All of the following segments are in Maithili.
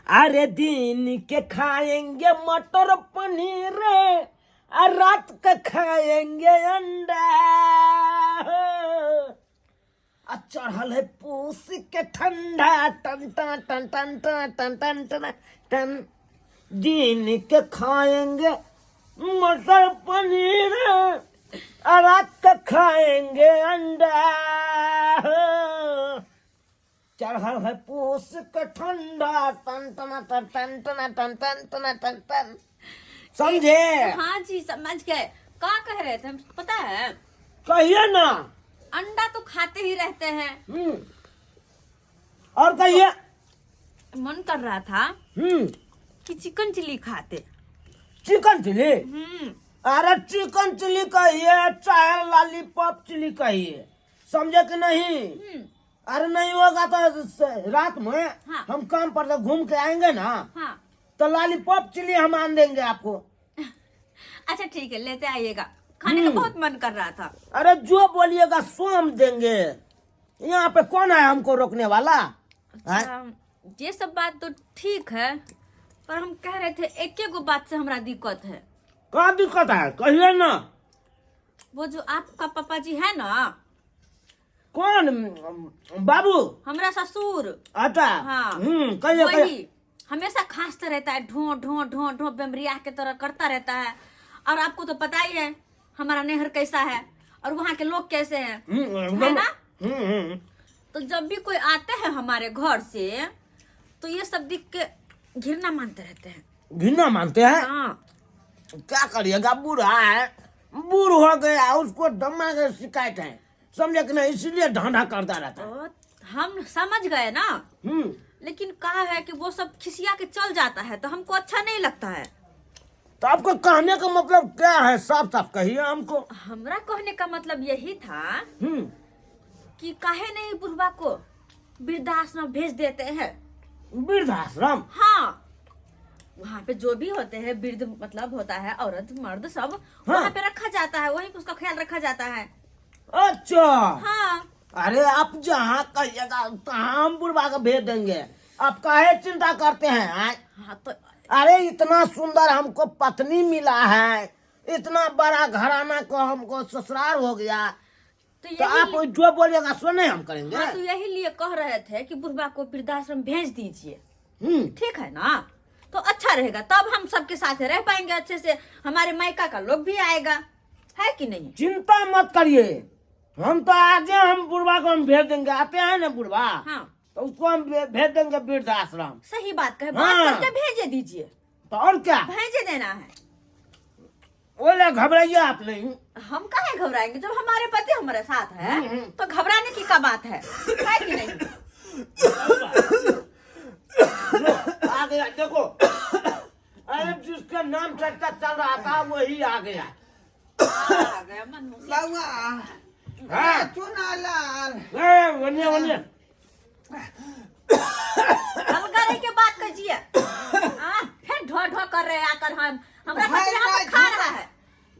अरे दिन के खाएंगे मटर पनीर और रात के खाएंगे अंडा। आ चढ़ल है पूस के ठंडा, टन टन टन टन टन टन टन टन टन। दिन के खाएंगे मटर पनीर और रात के खाएंगे अंडा। चढ़ल है पूस के ठंडा, टन टन टन टन टन टन टन टन टन टन। समझे? हाँ जी, समझ गए। का कह रहे थे हम, पता है? कहिए ना। अंडा तो खाते ही रहते हैं। और कहिए। मन कर रहा था कि चिकन चिली खाते। Chicken chilli? अरे चिकन चिली कहिए चाहे लॉलीपॉप चिली कहिए, समझे कि नहीं? अरे नहीं होगा तो रात में हम काम पर से घूम के आएंगे ना, तो लॉलीपॉप चिली हम आन देंगे आपको। अच्छा ठीक है, लेते आइएगा। खाने का बहुत मन कर रहा था। अरे जो बोलिएगा सो हम देंगे। यहाँ पे कौन है हमको रोकने वाला हैं? अच्छा, ये सब बात तो ठीक है, पर हम कह रहे थे एक गो बात से हमरा दिक्कत है। का दिक्कत है, कहिए ना। वो जो आपका पापा जी है ना। कौन बाबू? हमरा ससुर। अच्छा। हाँ। कहिए कहिए। वही हमेशा खांसते रहता है, ढो ढो ढो ढो, बेमरिया के तरह करता रहता है। और आपको तो पता ही है हमारा नैहर कैसा है और वहाँ के लोग कैसे हैं। है ना? हम्म। तो जब भी कोई आते हैं हमारे घर से तो ये सब दिख के घृणा मानते रहते हैं। घृणा मानते हैं? हाँ। क्या करिएगा, बूढ़ा है, बूढ़ हो गया, उसको दमा के शिकायत है, समझे कि नहीं? इसीलिए ढांढा करता रहता है। तो हम समझ गए ना। लेकिन कहा है कि वो सब खिसिया के चल जाता है तो हमको अच्छा नहीं लगता है। तो आपको कहने का मतलब क्या है, साफ साफ कहिए हमको। हमरा कहने का मतलब यही था कि काहे नहीं बुढ़वा को वृद्धाश्रम भेज देते हैं। वृद्धाश्रम? हाँ, वहाँ पे जो भी होते हैं वृद्ध, मतलब होता है औरत मर्द सब, वहाँ पे रखा जाता है, वहीं पे उसका ख्याल रखा जाता है। अच्छा। हाँ। अरे आप जहाँ कहिएगा तहाँ हम बुढ़वा को भेज देंगे, आप काहे चिंता करते हैं आय? हाँ तो अरे इतना सुंदर हमको पत्नी मिला है, इतना बड़ा घराना को हमको ससुराल हो गया, तो तो यही आप जो बोलिएगा सो नहीं हम करेंगे। हाँ, तो यही लिए कह रहे थे कि बुढ़वा को वृद्धाश्रम भेज दीजिए। ठीक है ना? तो अच्छा रहेगा, तब हम सबके साथ रह पाएंगे अच्छे से, हमारे मायका का लोग भी आएगा, है कि नहीं? चिंता मत करिए, हम तो आज हम बुढ़वा को हम भेज देंगे। आते हैं ना बुढ़वा, तो उसको हम भेज देंगे वृद्धाश्रम। सही बात कहे, बात करके भेजे दीजिए। तो और क्या, भेजे देना है। बोले घबराइए आप नहीं। हम काहे घबराएंगे, जब हमारे पति हमारे साथ है तो घबराने की क्या बात है, है कि नहीं? आ गया देखो, अरे जिसका नाम चर्चा चल रहा था वही आ गया। आ गया मनमोहन। बउआ। हाँ। चुना लाल। ए, वनिया वनिया। हम करे के बात कीजिए, फिर ढो ढो कर रहे हैं आकर, हम हमरा भाई, पति यहाँ भाई, पे खा रहा है।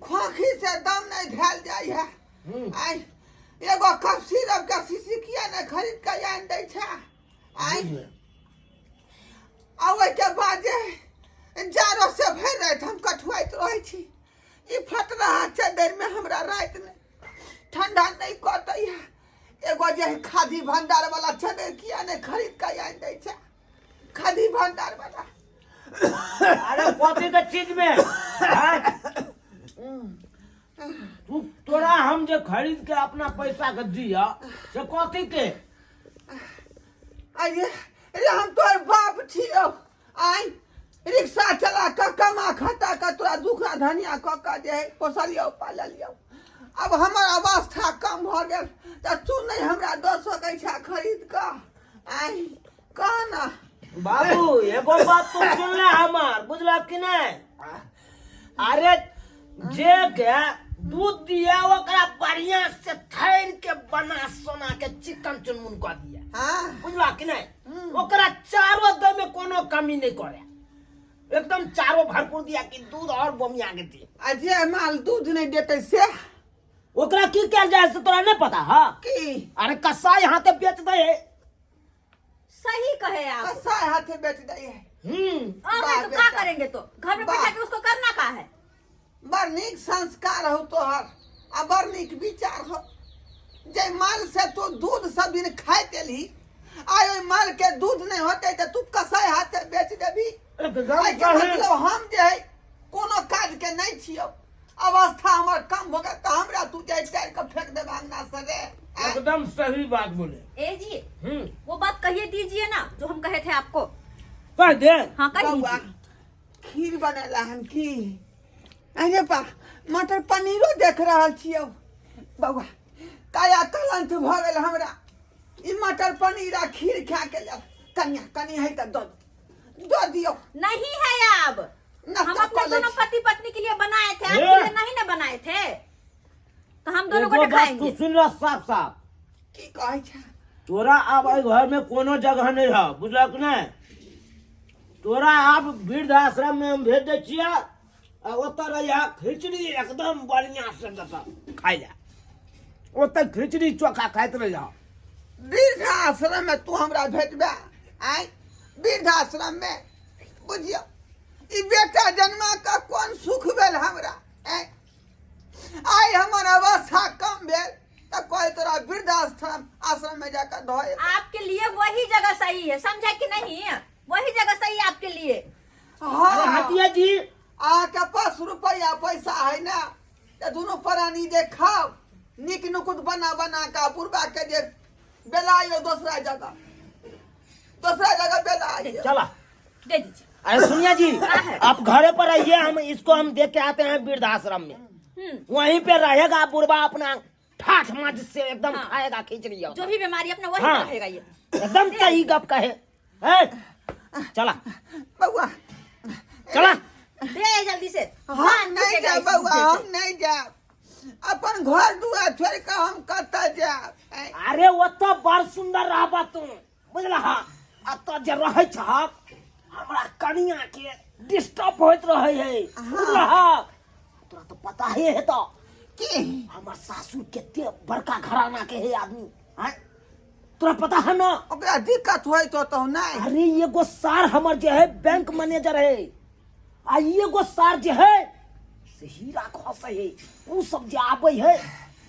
खोखी से दम नहीं झेल जाय है। आई एगो कफ सिरप के शीशी किया नहीं खरीद के आनि दै छै? आई आ ओहिके बाद जे जारो से भरि राति हम कठुआइत रहै छी। ई फटलाहा चद्दरिमे हमरा रातिमे ठंडा नहीं कटै है। एगो जे खादी भंडार वाला चद्दरि किया नहीं खरीद के आनि दै छै, खादी भंडार वाला? अरे कथी के चीज में हाँ? तू तोरा हम जे खरीद के अपना पैसा के दिया से कथी के? अरे रे, हम तोहर बाप छियौ। आइ रिक्शा चला कऽ कमा खटा कऽ तोरा दुखड़ा धनिया कऽ कऽ जे है पोसलियौ पाललियौ। आब हमर अवस्था कम भऽ गेल तऽ तू नहि हमरा दऽ सकै छह खरीद कऽ? आइ कह ना। बाबू, एगो बात तू सुन ले हमार, बुझला कि नहीं? अरे जे के दूध दिया ओकरा बढ़िया से थैर के बना सोना के चिकन चुनमुन कऽ दिया। बुझला कि नहीं? ओकरा चारो दे में कोनो कमी नहीं करे, एकदम चारो भरपूर दिया कि दूध और बोमिया के दिया। आ जे माल दूध नहीं देते से? ओकरा की कयल जाए से तोरा नहीं पता? हाँ। की? अरे कसाई हाथे बेच दे है। सही कहे आप। कसाई हाथे बेच दे है। और वाह नहीं तो क्या बेटा। करेंगे तो घर में वाह। बैठा के उसको करना का है? बड़ नीक संस्कार हो तोहर आ बड़ नीक विचार हो। जे माल से तू दूध सब दिन खाइत एलही, आइ ओहि माल के दूध नहीं होते तऽ तू कसाई हाथे बेच देबही। एकदम एहिके सही। मतलब हम जे है कोनो काज के नहीं छियौ, अवस्था हमर कम भऽ गेल तऽ हमरा तू जाय टारि कऽ फेंक देबह अंगना से रे। आँय? एकदम सही बात बोले। ए जी, हम्म। वो बात कहिए दीजिए ना जो हम कहे थे आपको। कह दे। हाँ कह बौआ दीजिए। खीर बनेला हन की? अरे बा, मटर पनीरो देख रहल छियौ। बौआ काया कलंत भऽ गेल हमरा ई मटर पनीर आ खीर खा के लेल। कनिया कनि है तऽ दऽ दऽ दियौ। नहीं है अब, नाश्ता हम अपने कऽ लै दोनों छी। पति पत्नी के लिए बनाए थे, ए! आपके लिए नहीं ना बनाए थे, तो हम दोनों एगो गोटे बात तू खाएंगे। सुन रह साफ साफ। की कहै छै? तोरा आब एहि घर में कोनो जगह नहीं है, बुझलक नहीं? तोरा आब वृद्धाश्रम में हम भेज दै छियै आ ओतऽ रहिया, खिचड़ी एकदम बढ़िया से देतऽ खाइ लए, ओतऽ खिचड़ी चोखा खाइत रहिया। वृद्धाश्रम में तू हमरा भेजबे? आय, वृद्धाश्रम में? बुझियौ ई बेटा जन्मा के कोन सुख भेल हमरा? आय, आइ हमर अवस्था कम भेल तऽ कहै तोरा वृद्धाश्रम आश्रम में जाकर धोए। आपके लिए वही जगह सही है, समझा कि नहीं? वही जगह सही है आपके लिए। अरे हाँ हटिया जी, अहाँके पास रुपैआ पैसा है ना तऽ दुनू प्राणी जे खाउ नीक नुकुत बना बना कऽ, बुढ़बा के जे बेलाइयो दोसरा जगह, दोसरा जगह बेलाइयो। चला दे दीजिए। अरे सुनिया जी, है? आप घरे पर आइए, हम इसको हम दे के आते हैं वृद्धाश्रम में। वहीं पे रहेगा बुढ़वा अपना ठाठ मज से एकदम। हाँ। खाएगा खिचड़ी और जो भी बीमारी अपना वही हाँ। रहेगा ये। एकदम सही गप कहे है। चला। बौआ। चला। दे आइए जल्दी से। हम जान नहीं छूटेगा जायब इस बौआ, बूढ़े हम से। नहीं जायब। अपन घर दुआर छोड़ कऽ हम कतऽ जायब? आँय? अरे ओतऽ बड़ सुंदर रहबा तू, बुझलह? एतऽ जे रहै छहक हमरा कनिया के डिस्टर्ब होइत रहै है, बुझलह? तोरा तऽ पता ही हेतौ की हमर सासुर कते बड़का घराना के है आदमी। आँय, तोरा पता है ना? ओकरा दिक्कत होइत होतौ नहि? अरे एगो सार हमर जे है बैंक मैनेजर है आ एगो सार जे है से हीरा खसै है। उ सब जे आबै है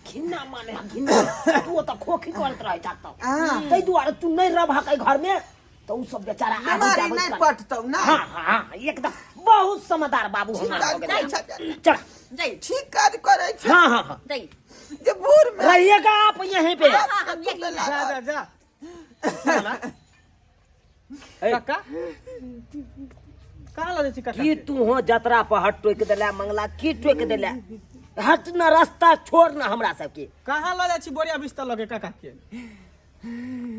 घिन्ना माने है घिन्ना। तू ओतऽ खोखी करैत रहै छह तऽ हाँ। ताहि दुआरे तू नहि रहबहक एहि घरमे तऽ उ सब बेचारा आबै बीमारी जाबै नहि करत। पटतौ ना? हाँ हाँ, एकदम बहुत समझदार बाबू ठीक हमार काज हो करै गेलै। छै। चल। जाइए। ठीक काज करै छै। हाँ हाँ हाँ। जाइए। जे बूढ़ मे रहिएगा आप यहीं पे। हाँ हाँ, हम यहीं जा जा जा काका, कहाँ लऽ जाइ छी काका? की तू हो जतरा पर हट टोकि देला मंगला, की टोकि देला? हट न, रास्ता छोड़ न हमरा सबके। कहाँ लऽ जाइ छी बोरिया बिस्तर लगे काका के?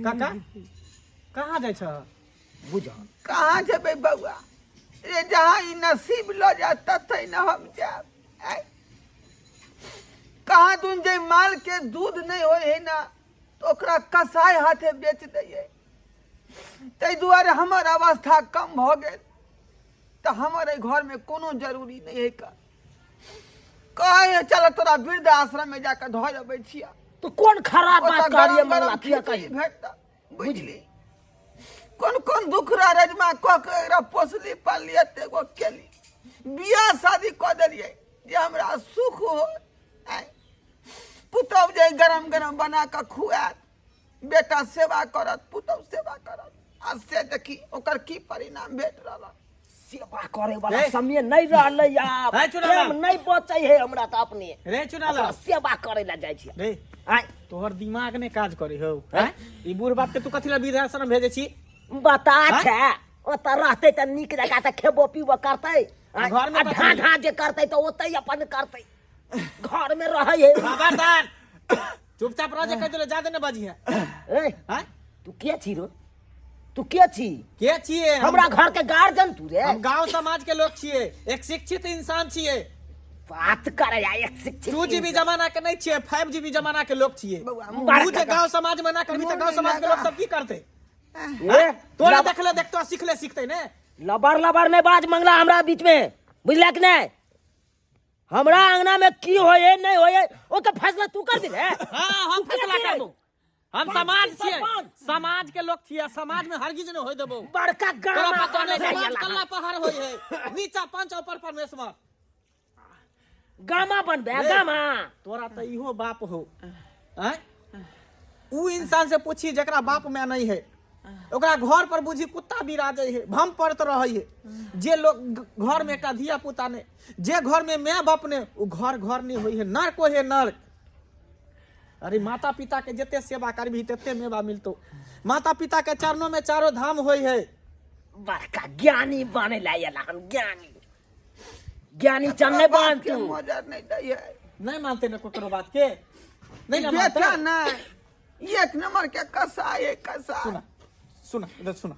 काका, कहाँ जाइ छ? बुझ। कहाँ जेबै बौआ रे? जहाँ ई नसीब लऽ जायत ततै ने हम जायब। आँय? कहाँ दून जे माल के दूध नहि होइ है ना तऽ ओकरा कसाई हाथे बेच दैयै, ताहि दुआरे हमर अवस्था कम भऽ गेल तऽ हमर एहि घरमे कोनो जरूरी नहि है। का कहै है चल तोरा वृद्ध आश्रममे जाकऽ धऽ अबै छियै। तो कोन खराब ओतऽ बात कहलियै गरम मंगला? गरम किया खिचड़ी कही भेटत। बुझली, कोन कोन दुखरा रजमा कऽ के एकरा पोसली पालली, एते गो केली, बियाह शादी कऽ देलियै जे हमरा सुख हो। आँय, पुतहु जे गरम गरम बना कऽ खुआएत, बेटा सेवा करत, पुतहु सेवा करत, आ से देखी ओकर की परिणाम भेट रहल। सेवा करे वाला ए। समय नहीं रहलै आब। ए, चुना प्रेम लाल। नहीं बचै है हमरा तऽ अपने। रे चुना लाल। ओकरा सेवा करे ला जाइ छियै। रे। आँय? तोहर दिमाग ने काज करे हौ? हैं? हैं? ई बूढ़ बाप के तू कथी ला वृद्धाश्रम भेजे छी? बता। आँय? छै ओतऽ रहतै तऽ नीक जकाँ से खेबो पीबो करतै। आँय? घर में आ कथी? ढाँ ढाँ जे करतै तऽ ओतै अपन करतै, घर में रहै है। खबरदार, चुपचाप रह, जे कह देले ज्यादा न बाजी है। ए। हैं? तू के छी रो? तू के छी? के छिए हम? हमरा घर के गार्जियन तू रे? हम गांव समाज के लोग छिए, एक शिक्षित इंसान छिए। बात करे या एक शिक्षित 2 जीबी जमाना के नहीं छिए, 5 जीबी जमाना के लोग छिए। बौआ, तू जे गांव समाज में ना करबी तऽ गांव समाज के लोग सब की करते? ए, तोरा देखले देखतो सीखले सीखते ने। लबर लबर में बाज मंगला हमरा बीच में, बुझलक नहीं? हमरा अंगना में की होए नहीं होए ओके फैसला तू कर दिले। हाँ, हम फैसला करबो। हम समाज छियै, सरपंच। समाज के लोग छियै, समाज में हरगिज नहीं होय देबो। बड़का तोरा गामा पता बने नहीं, समाज आएला हन। कल्ला पहाड़ होय है, नीचा पंच ऊपर परमेश्वर। गामा बनबे रे। गामा। तोरा तो इहो बाप हो आँय? ऊ इंसान से पूछी जकरा बाप माय नहीं है, ओकरा घर पर बुझी कुत्ता बिराजै है, भम पड़त रहै है। जे लोग घर में एकटा धिया पुता ने, जे घर में माय बाप ने, ऊ घर घर नहीं होई है, नरक होई है नरक। अरे माता पिता के जते सेवा करबी तते मेवा मिलतो। माता पिता के चरणों में चारो धाम होई है। बड़का ज्ञानी बने ला आएला हन, ज्ञानी ज्ञानी चल नहीं बन के तू। मजर नहीं दै है। नहीं मानते न ककरो बात के, नहीं ना मानते। बेटा नहीं, एक नंबर के कसाई है, कसाई। सुना सुना इधर सुना,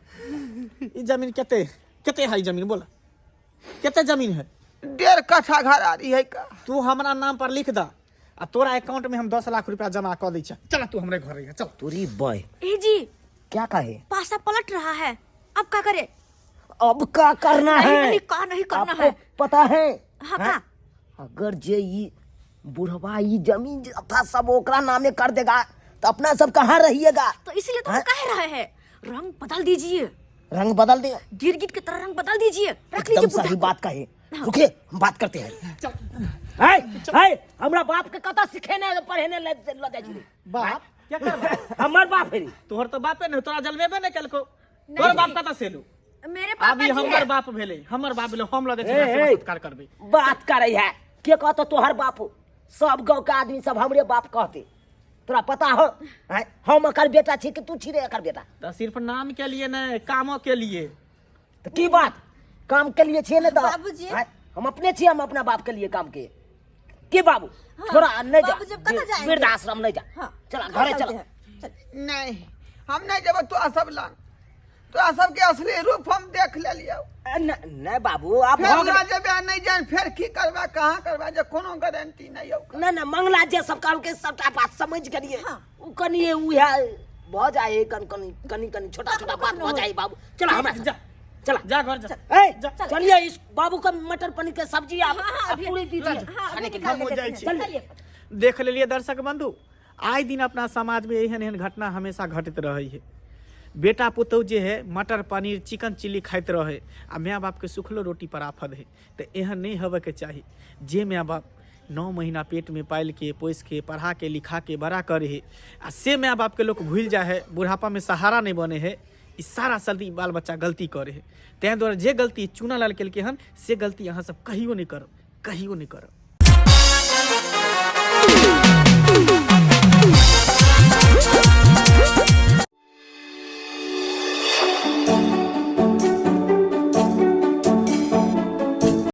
ई जमीन कते कते है? ई जमीन बोला कते जमीन है? 1.5 कट्ठा घर आ रही है का। तू हमरा नाम पर लिख दा आ तोरा अकाउंट में हम 10 लाख रुपया जमा कर दै छियै। चल तू हमरे घर रहिया, चल। तोरी बॉय। ए जी। क्या कहे? पासा पलट रहा है, अब का करे? अब का करना नहीं, है? नहीं, का नहीं करना आपको है। पता है? हाँ, हैं? का? अगर जे ई बुढ़वा ई जमीन जथा सब ओकरा नामे कर देगा तो अपना सब कहाँ रहिएगा? तो इसीलिए तो हम हैं? कह रहे हैं रंग बदल दीजिए। रंग बदल दे? गिरगिट की तरह रंग बदल दीजिए, रख एकदम लीजिए बुढ़ा सही को। बात कहे। रुकिए, हम बात करते हैं। है, है, हमरा बाप के कता सिखेने पढ़ेने ले ल जाइ छी। बाप क्या करबा? हमर बाप है। तोहर तो बापे नहीं, तोरा जलमेबे नहीं केलको, तोहर बाप कता सेलू? मेरे पापा अभी जी हमर है। बाप भेले, हमर बाप भेले, हम ल दै ए, छियै, सेवा ए। सत्कार करबै। बात करे है के कहतो तोहर बाप? सब गांव के आदमी सब हमरे बाप कहते, तोरा पता हो? हैं? हम एकर बेटा छी कि तू छी रे एकर बेटा? तो सिर्फ नाम के लिए नहीं, कामों के लिए। तो की बात काम के लिए छियै ने तो? बाबूजी। हैं? हम अपने छियै, हम अपना बाप के लिए काम के। के बाबू? हाँ, छोड़ा नहीं जा। बाबूजी, अब कहाँ जाएंगे? वृद्धाश्रम नहीं जा। हाँ, चला घर घरे चलते चला। हैं। चल। नहीं, हम नहीं जब तोरा सब लग, तोरा सबके असली रूप हम देख लेलियौ। नहीं बाबू, आप फेर भऽ गेलै। ना जेबे नहीं जान, फेर की करबा कहाँ करबा, जे कोनो गारंटी नहीं यौ। नहीं नहीं, मंगला जे सब कहलकै सबटा बात समझ गेलियै। हाँ। उ कनिए उएह भऽ जाइ, कन कनि कनि कनि छोटा छोटा बात भऽ जाइ बाबू। चला हमरा जा। चला जा घर जा। ए, जा। चलिए, इस बाबू का मटर पनीर के सब्जी आप हाँ, हाँ, आप अभी- पूरी दीजिए। हाँ, अभी खाने के निकाल लिए। के हम देते जाइ हैं। छी। चलिए। देख लेलिए दर्शक बंधु, आइ दिन अपना समाज में एहन एहन घटना हमेशा घटित रहे है। बेटा पुतहु जे है मटर पनीर चिकन चिल्ली खाइत रहे आ माय बाप के सुखलो रोटी पर आफत है। तो एहन नहीं होबे के चाही। जे माय बाप 9 महीना पेट में पालि के पोसि के पढ़ा के लिखा के बड़ा करे है आ से माय बाप के लोग भूलि जाए है, बुढ़ापा में सहारा नहीं बने है, ई सारा सदी बाल बच्चा गलती करे है। ताहि दुआरे जे गलती चूना लाल केलकै हन से गलती अहाँ सब कहियो नहीं करब, कहियो नहीं करब।